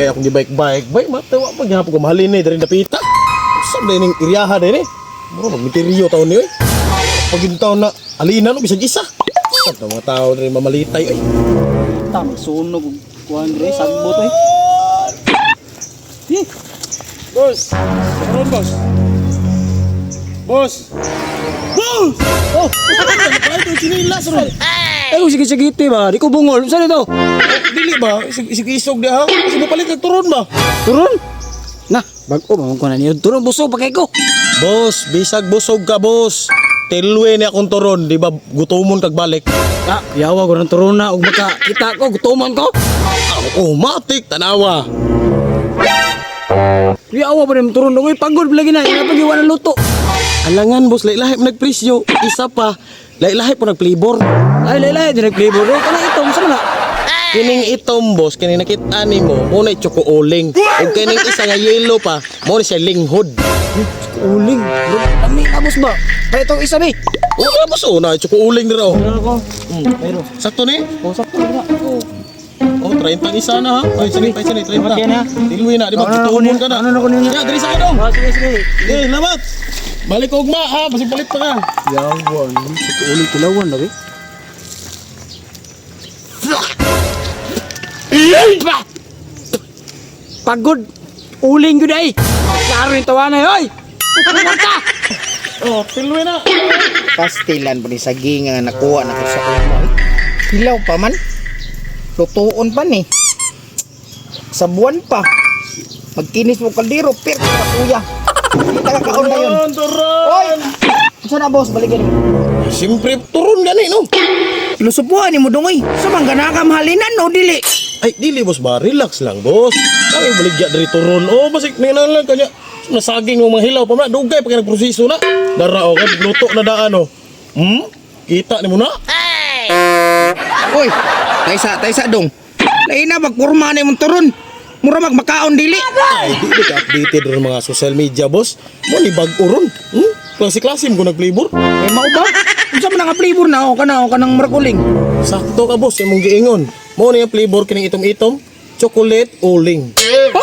Dugay akong gibike-bike. Bay, matawa pa gihapon ko mahalin ni diri dapita. Saan ba ning iryaha din eh? Mura magmiteriyo taon ni oy. Pag yung taon na alina no bisag isa. Saan na mga tao diri mamalitay oy. Tama, sunog og kuan dre, sagbot oy. Eh, Boss, karon boss. Boss. Boss! Oh, ito chinilas ron. Eh, kung sige-sige ba, di ko bungol. Saan ito? Dili ba? Isig isog di ha? Sige palit kag turon ba? Turon? Na, bag-o ba man ko na niyo. Turon, busog pa kay ko. Boss, bisag busog ka boss. Tilwe ni akong turon, di ba gutomon kag balik? Ah, yawa ko ng turon na. Ug baka kita ko, gutomon ko. Ah, oh, matik tanawa. Yawa pa rin turon. Uy, pagod lagi na. Ina pag iwan ang luto. Alangan boss, lahi-lahi mo nagpresyo. Isa pa, lahi-lahi po nag-flavor. Ay, laylay, di nag-flavor. Oh, kanang itom, saan na? Kining itom boss, kining nakita nimo, mo na choco uling. Ug kining isa nga yellow pa, mo na siya linghod. Uling. Lami na, boss ba? Kaya itong isa, bi. Oh, boss, oh, na choco uling dira oh. Meron ako. Pero. Sakto ni? Oh, sakto na. Oh. Oh, 30 ang isa na ha. Ay, sige, ay, sige, 30. Tama yan, ha? Tilwi na, di ba? Ano na, Gutomon ka na. ano na, kunin na. Ya, diri sa kadong. Ah, sige, sige. Eh, lamat. Balik og ugma ha, basig palit pa ka. Yawa, ni uling tilawan lagi. Pagod. Uling gyud ay. Klaro yung tawanay, oy. Pumunta. Oh, tilwi na. Pastilan po ni saging nga nakuha na ko sa kumo. Hilaw pa man. Lutuon pa ni. Sa buwan pa. Magkinis mo kaldero, pero ka kuya. Kita ka kaon na yun. Turon, turon. Oy! Saan na boss? Balikan mo. Siyempre, turon gani no. Lusupuan ni mo dungoy. Sa bang gana ka mahalinan no dili. Ay, dili boss ba? Relax lang, boss. Kami baligya diri turon. Oh, basig nila lang kanya. Nasaging mo mga hilaw pa man. Dugay pa kay nagproseso na. Dara oh, kay luto na daan oh. Hmm? Kita nimo na? Oy, taysa taysa dong. Lain na magpurma na imong turon. Mura magmakaon dili. Ay, dili ka updated ron mga social media, boss. Mo ni bag-o ron. Hmm? Klase-klase mo nag-flavor. Eh mao ba? Unsa man ang flavor na o kana o kanang marakuling? Sakto ka, boss, imong giingon. Mo ni ang flavor kining itom-itom, chocolate uling. Ha?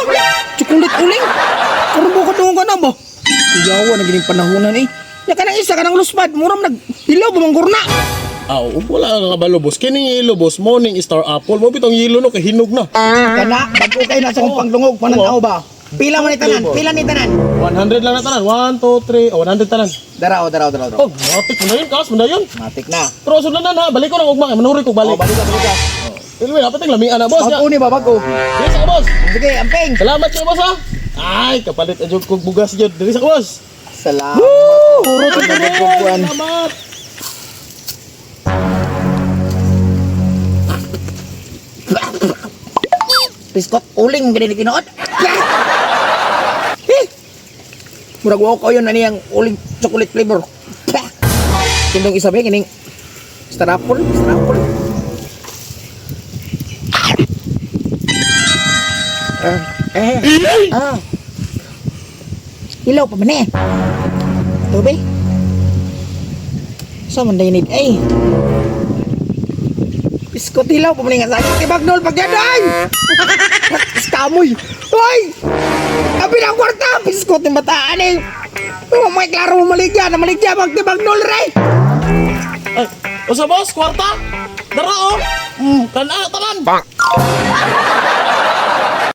Chocolate uling? Kurbo ka doon ka na ba? Iyawa na gining panahonan eh. Ya kanang isa kanang luspad, muram nag hilaw ba manggurna. Aw, wala ka kabalo, boss. Kining yellow, boss, morning star apple. Mo bitong yellow no kay hinog na. Kana bag-o kay na sa akong pangdungog pananaw ba? Pila man ni tanan, pila ni tanan. 100 lang na tanan. 1, 2, 3, oh, 100 tanan. Daraw, daraw, daraw, daraw. Oh, matik mo na yun, kalas mo na yun. Matik na. Pero sundan na ha, balik ko ng ugma, kay manuri ko Oh, balik. balik ka, balik ka. Anyway, dapat yung lamian na, boss. Bag-o ni ba, bag-o. Dili sa ka, boss. Sige, amping. Salamat kayo, boss, ha. Ay, kapalit na jud kog bugas jud. Dili sa ka, boss. Salamat. Puro to Nagkukuan. Salamat. Biskot uling gani ni tinuod. Eh! Murag wa ko yun ani ang uling chocolate flavor. Kindong isa ba kining star apple, star apple. Eh, eh, ah. Ilaw pa man eh. Tubig. Sa man dainid ay. Biskot hilaw pa man nga sakit kay Bagnol pagyaday. Skamoy. Hoy! Abi ng kwarta! Biskot ni bataan eh! Oh, may klaro mo maligya na maligya magtibagnol re! Ay, usa boss, kwarta. Dara oh. Kana tanan.